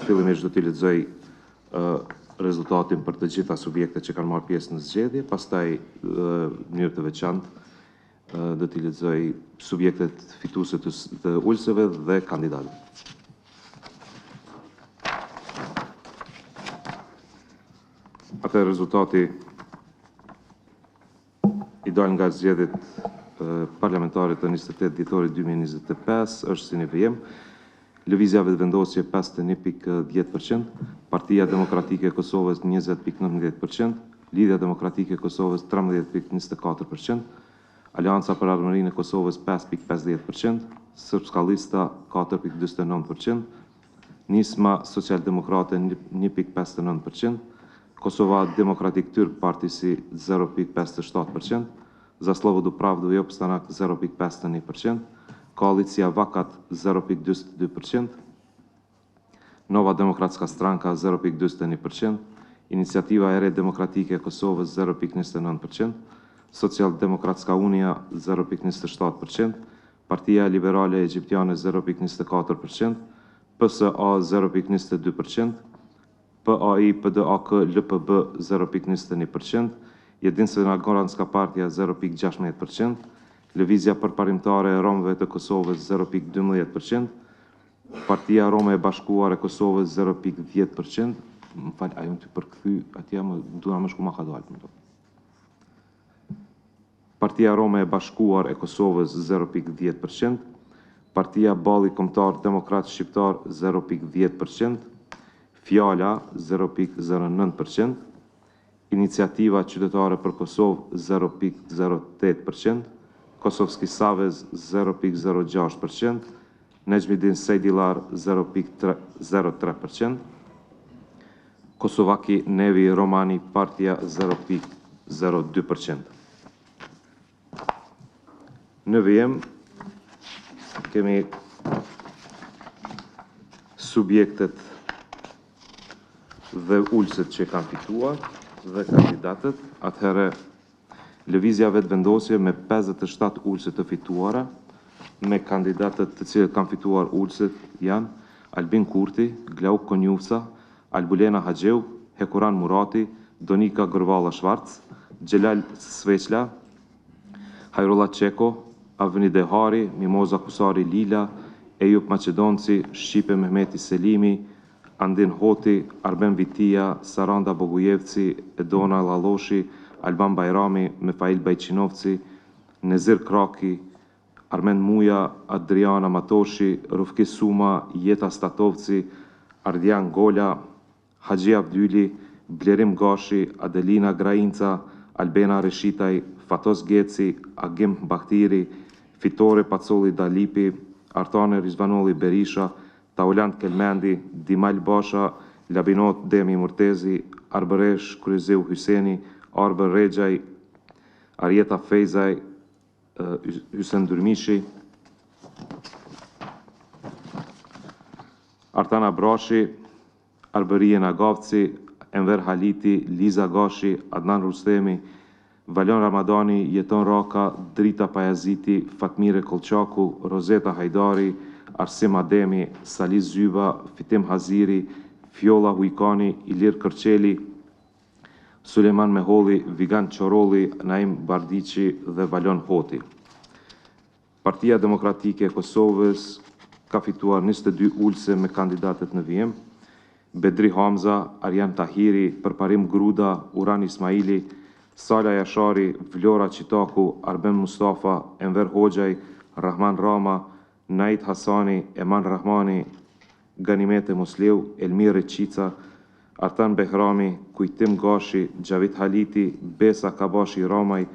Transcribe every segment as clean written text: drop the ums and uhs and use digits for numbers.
Fillimisht do t'i lexoj rezultatin për të gjitha subjektet që kanë marrë pjesë në zgjedhje, pastaj në mënyrë të veçantë do t'i lexoj subjektet fituese të, të ulëseve dhe kandidatët. Atëherë rezultati i dalë nga zgjedhjet parlamentare të 28 dhjetorit 2025 është si në vijim. Lëvizja Vetëvendosje 51.10%, Partia Demokratike e Kosovës 20.19%, Lidhja Demokratike e Kosovës 13.24%, Aleanca për Ardhmërinë e Kosovës 5.50%, Srpska Lista 4.49%, Nisma Socialdemokrate 1.59%, Kosova Demokratik Türk Partisi 0.57%, Za Slobodu Pravdu i Opstanak 0.51%, Koalicija Vakat 0.42%, Nova Demokratska Stranka 0.41%, Iniciativa e Re Demokratike e Kosovës 0.29%, Socialdemokratska Unija 0.27%, Partia Liberale Egjiptiane 0.24%, PSA 0.22%, PAI PDAK LPB 0.21%, Jedinstvena Goranska Partija 0.16%, Lëvizja Përparimtare e Romëve të Kosovës 0.12%, Partia Rome e Bashkuar e Kosovës 0.10%, më fal, a jam të përkthy atje, më duha më shku ma ka dalë. Më Partia Rome e Bashkuar e Kosovës 0.10%, Partia Balli Kombëtar Demokrat Shqiptar 0.10%, Fjala 0.09%, Iniciativa Qytetare për Kosovë 0.08%, Kosovski Savez 0.06%, Nexhmidin Sejdillar 0.03%, Kosovaki Nevi Romani Partia 0.02%. Në vijim kemi subjektet dhe ulëset që kanë fituar dhe kandidatët. Atëherë Lëvizja Vetëvendosje me 57 ulëse të fituara, me kandidatët të cilët kanë fituar ulëset janë Albin Kurti, Glauk Konjufca, Albulena Haxhiu, Hekuran Murati, Donika Gërvalla Schwarz, Xhelal Sveçla, Hajrullah Çeko, Avni Dehari, Mimoza Kusari Lila, Ejup Maqedonci, Shqipe Mehmeti Selimi, Andin Hoti, Arben Vitia, Saranda Bogujevci, Edona Llalloshi, Alban Bajrami, Mefail Bajqinovci, Nezir Kraki, Armend Muja, Adriana Matoshi, Rufki Suma, Jeta Statovci, Ardian Gola, Haxhi Avdyli, Blerim Gashi, Adelina Grainca, Albena Reshitaj, Fatos Geci, Agim Bahtiri, Fitore Pacolli Dalipi, Artane Rizvanolli Berisha, Taulant Kelmendi, Dimal Basha, Labinot Demi Murtezi, Arbëresh Kryeziu Hyseni, Arbër Rexhaj, Arjeta Fejzaj, Hysen Dyrmishi, Artan Abrashi, Arbërie Nagavci, Enver Haliti, Liza Gashi, Adnan Rustemi, Valon Ramadani, Jeton Raka, Drita Pajaziti, Fatmire Kollçaku, Rozeta Hajdari, Arsim Ademi, Sali Zyba, Fitim Haziri, Fjolla Ujkani, Ilir Kërçeli, Sulejman Meholli, Vigan Qorolli, Naim Bardiqi dhe Valon Hoti. Partia Demokratike e Kosovës ka fituar 22 ulëse me kandidatët në vijim: Bedri Hamza, Arjan Tahiri, Përparim Gruda, Uran Ismaili, Sala Jashari, Vlora Çitaku, Arben Mustafa, Enver Hoxhaj, Rrahman Rama, Nait Hasani, Eman Rrahmani, Ganimete Musliu, Elmi Reçica, Artan Behrami, Kujtim Gashi, Xhavit Haliti, Besa Kabashi Ramaj,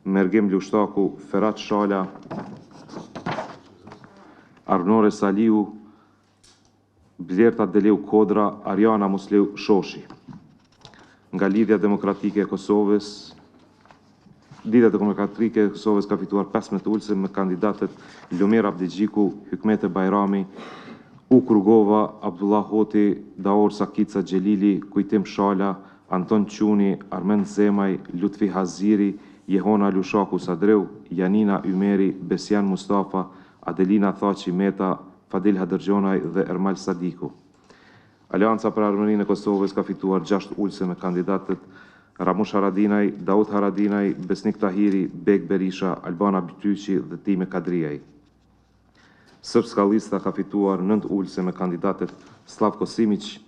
Mërgim Lushtaku, Ferat Shala, Arbnore Saliu, Blerta Deliu Kodra, Ariana Musliu Shoshi. Nga Lidhja Demokratike e Kosovës, Lidhja Demokratike e Kosovës ka fituar 15 ulëse me kandidatët Lumir Abdixhiku, Hykmete Bajrami, Ukë Rugova, Abdullah Hoti, Daor Sakica Xhelili, Kujtim Shala, Anton Quni, Armend Zemaj, Lutfi Haziri, Jehona Lushaku Sadriu, Janina Ymeri, Besian Mustafa, Adelina Thaçi Meta, Fadil Hadërgjonaj dhe Ermal Sadiku. Aleanca për Ardhmërinë e Kosovës ka fituar 6 ulëse me kandidatët Ramush Haradinaj, Daut Haradinaj, Besnik Tahiri, Bek Berisha, Albana Bytyqi dhe Time Kadrijaj. Srpska lista ka fituar 9 ulëse me kandidatët Slavko Simiq,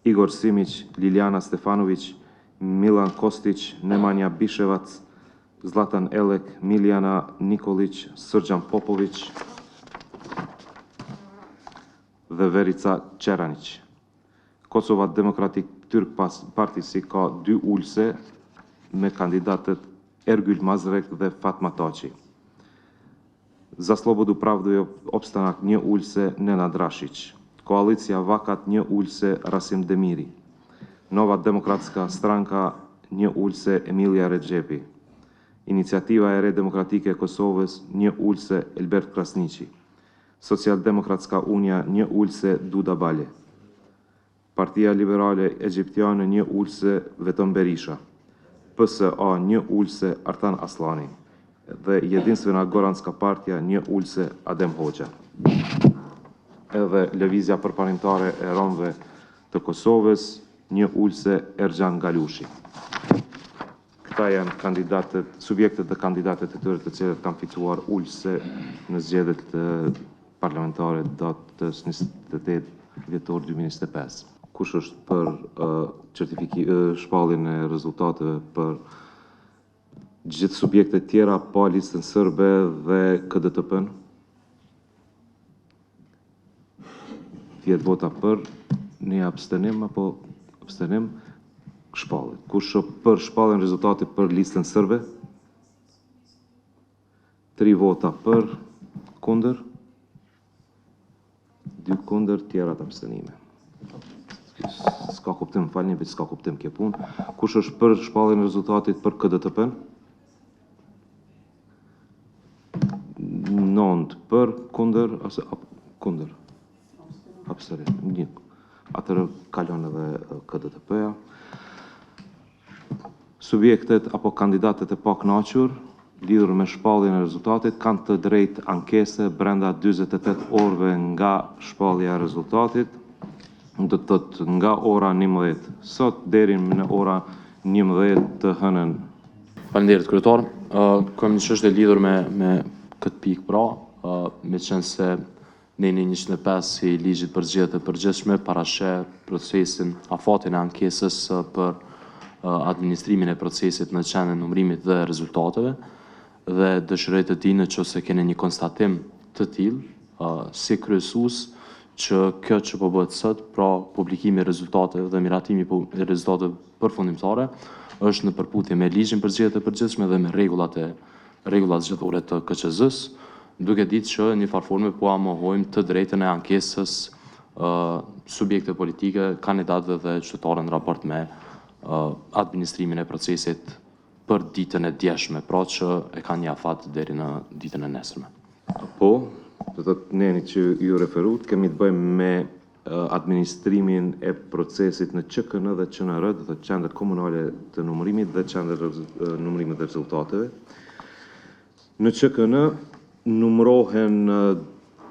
Igor Simiq, Liliana Stefanoviq, Milan Kostiq, Nemanja Bishevac, Zlatan Elek, Miljana Nikoliq, Sërgjan Popoviq dhe Verica Çeraniq. Kosova Demokratik Türk Partisi ka dy ulëse me kandidatët Ergyl Mazrek dhe Fatma Taçi. Za Slobodu Pravdu i Opstanak një ulëse Nenad Rashiq. Koalicija Vakat një ulëse Rasim Demiri. Nova Demokratska Stranka një ulëse Emilia Rexhepi. Iniciativa e Re Demokratike e Kosovës një ulëse Elbert Krasniqi. Socialdemokratska Unija një ulëse Duda Bale. Partia Liberale Egjiptiane një ulëse Veton Berisha. PSA një ulëse Artan Asllani dhe Jedinstvena Goranska Partija një ulëse Adem Hoxha. Edhe Lëvizja Përparimtare e Romëve të Kosovës një ulëse Erxhan Galushi. Këta janë kandidatët, subjektet dhe kandidatët e tyre të cilët kanë fituar ulëse në zgjedhjet parlamentare datës 28 dhjetor 2025. Kush është për certifiki, shpalljen e rezultateve për gjithë subjektet tjera pa listën sërbe dhe KDTP-n? 10 vota për, një abstenim apo abstenim, shpallet. Kush është për shpalljen e rezultatit për listën sërbe? 3 vota për, kundër, 2 kundër, tjerat abstenime. S'ka kuptim, falni, veç s'ka kuptim kjo punë. Kush është për shpalljen e rezultatit për KDTP-n? 9 për, kundër, ose kundër. Abstenim, një. Atëherë kalon edhe KDTP-ja. Subjektet apo kandidatët e pakënaqur lidhur me shpalljen e rezultatit kanë të drejtë ankese brenda 48 orëve nga shpallja e rezultatit, do të thotë nga ora 11 sot deri në ora 11 të hënën. Faleminderit kryetar. Uh, kam një çështje lidhur me me këtë pikë pra, uh, meqenëse neni 105 i ligjit për zgjedhjet e përgjithshme parasheh procesin, afatin e ankesës për administrimin e procesit në qendrën e numërimit dhe rezultateve dhe dëshiroj të di në qoftë se keni një konstatim të tillë si kryesues që kjo që po bëhet sot, pra publikimi i rezultateve dhe miratimi i rezultateve përfundimtare është në përputhje me ligjin për zgjedhjet e përgjithshme dhe me rregullat e rregullat zgjedhore të KQZ-së, duke ditë që në një farë forme po ua mohojmë të drejtën e ankesës subjekteve politike, kandidatëve dhe qytetarëve në raport me administrimin e procesit për ditën e djeshme, pra që e ka një afat deri në ditën e nesërme. Po, do të thotë neni që ju referuat, kemi të bëjmë me administrimin e procesit në QKN dhe QNR, do të thotë Qendër Komunale të Numërimit dhe Qendër e Numërimit dhe Rezultateve. Në QKN numërohen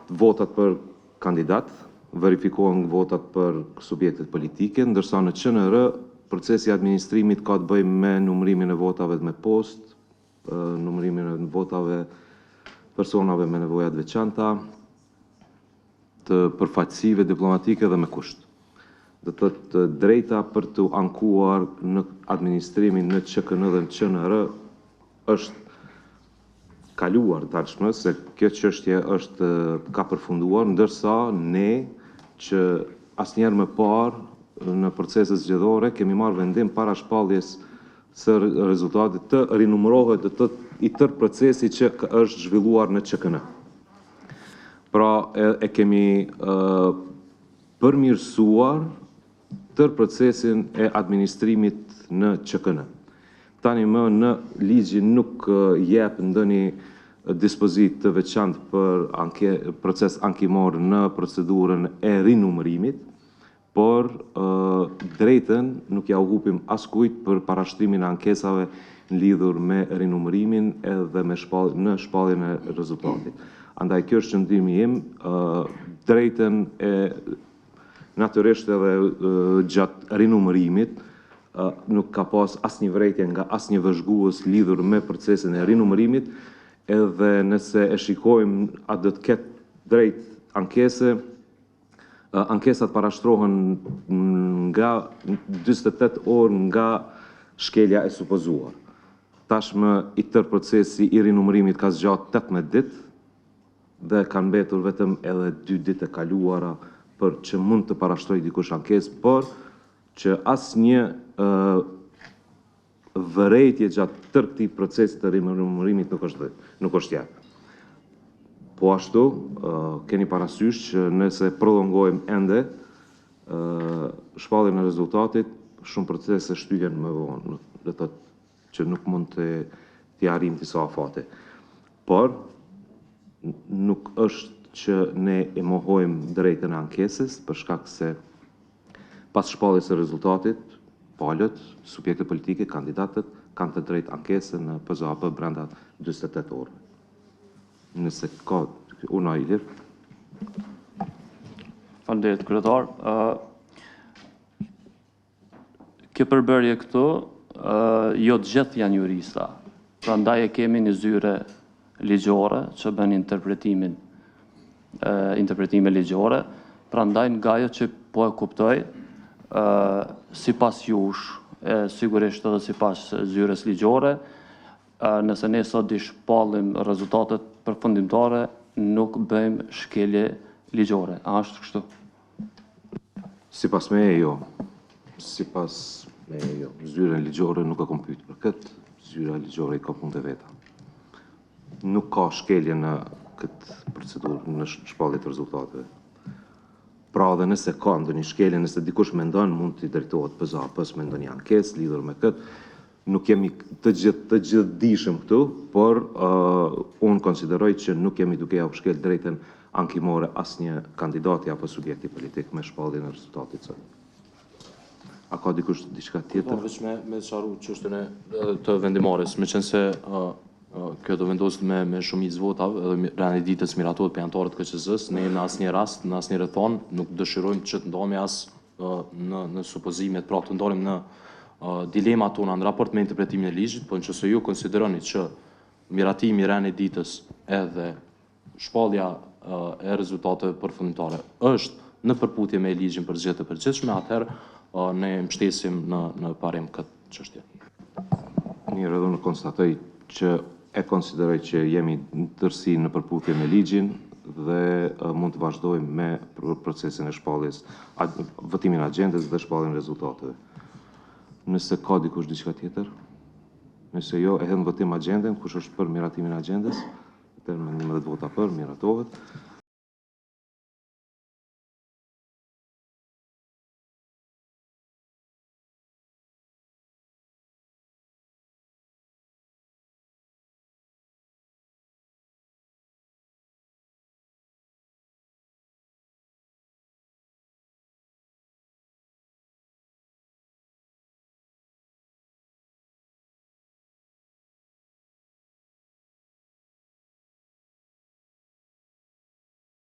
votat për kandidat, verifikohen votat për subjektet politike, ndërsa në QNR procesi i administrimit ka të bëjë me numërimin e votave me postë, numërimin e votave personave me nevoja të veçanta, të përfaqësive diplomatike dhe me kusht. Do të thotë drejta për të ankuar në administrimin në QKN dhe në QNR është kaluar tashmë se kjo çështje është ka përfunduar, ndërsa ne që asnjëherë më parë në proceset zgjedhore kemi marrë vendim para shpalljes së rezultatit të rinumërohet do të thotë i tërë procesi që është zhvilluar në QKN. Pra e, e kemi e, përmirësuar tërë procesin e administrimit në QKN. Tani më në ligji nuk jep ndonjë dispozitë të veçantë për anke, proces ankimor në procedurën e rinumërimit, por drejtën nuk ja u hupim askujt për parashtrimin e ankesave lidhur me rinumërimin edhe me shpall, në shpalljen e rezultatit. Andaj kjo është qëndrimi im, drejtën e Natyrisht edhe gjatë rinumërimit nuk ka pas asnjë vërejtje nga asnjë vëzhgues lidhur me procesin e rinumërimit, edhe nëse e shikojmë a do të ketë drejt ankese, ankesat parashtrohen nga 48 orë nga shkelja e supozuar. Tashmë i tërë procesi i rinumërimit ka zgjatë 18 ditë dhe kanë mbetur vetëm edhe 2 ditë e kaluara për që mund të parashtrojë dikush ankesë, por që asnjë vërejtje gjatë tërë këtij procesi të rinumërimit nuk është nuk është jep. Po ashtu, keni parasysh që nëse prolongojmë ende shpalljen e rezultatit, shumë procese shtyhen më vonë, do të thotë që nuk mund të t'i arrijmë disa afate. Por, nuk është që ne e mohojmë drejtën e ankesës, për shkak se pas shpalljes së rezultatit, palët, subjektet politike, kandidatët, kanë të drejtë ankesë në PZAP brenda 48 orëve. Nëse ka, unë Ilir. Faleminderit kryetar. Ë Kjo përbërje këtu, ë jo të gjithë janë jurista. Prandaj e kemi një zyre ligjore që bën interpretimin ë interpretime ligjore. Prandaj nga ajo që po e kuptoj, ë sipas jush, e sigurisht edhe sipas zyrës ligjore, ë nëse ne sot i shpallim rezultatet përfundimtare, nuk bëjmë shkelje ligjore. A është kështu? Sipas meje jo. Sipas meje jo. Zyrën ligjore nuk e kom pyet për këtë, zyra ligjore i ka punët e veta. Nuk ka shkelje në këtë procedurë në shpallje të rezultateve. Pra dhe nëse ka ndonjë shkelje, nëse dikush mendon, mund t'i drejtohet PZAP-s me ndonjë ankesë lidhur me këtë. Nuk jemi të gjithë të gjithëdijshëm këtu, por uh, unë konsideroj që nuk jemi duke ja u shkel drejtën ankimore asnjë kandidati apo subjekti politik me shpalljen e rezultatit sot. A ka dikush diçka tjetër? Po, veç me me sqaru çështjen e të vendimmarrjes, meqense uh, kjo do vendoset me me shumicë votave edhe rendi i ditës miratohet prej anëtarët të KQZ-s, ne në asnjë rast, në asnjë rrethanë nuk dëshirojmë që të ndahemi as në në supozimet, pra të ndalim në dilemat tona në raport me interpretimin e ligjit, po nëse ju konsideroni që miratimi i rendit ditës edhe shpallja e rezultateve përfundimtare është në përputhje me ligjin për zgjedhjet e përgjithshme, atëherë ne mbështesim në në parim këtë çështje. Mirë, edhe unë konstatoj që e konsideroj që jemi në tërësi në përputhje me ligjin dhe mund të vazhdojmë me procesin e shpalljes, votimin e agjendës dhe shpalljen e rezultateve. Nëse ka dikush diçka tjetër? Nëse jo, e hedh në votim agjendën, kush është për miratimin e agjendës? Atëherë me 11 vota për, miratohet.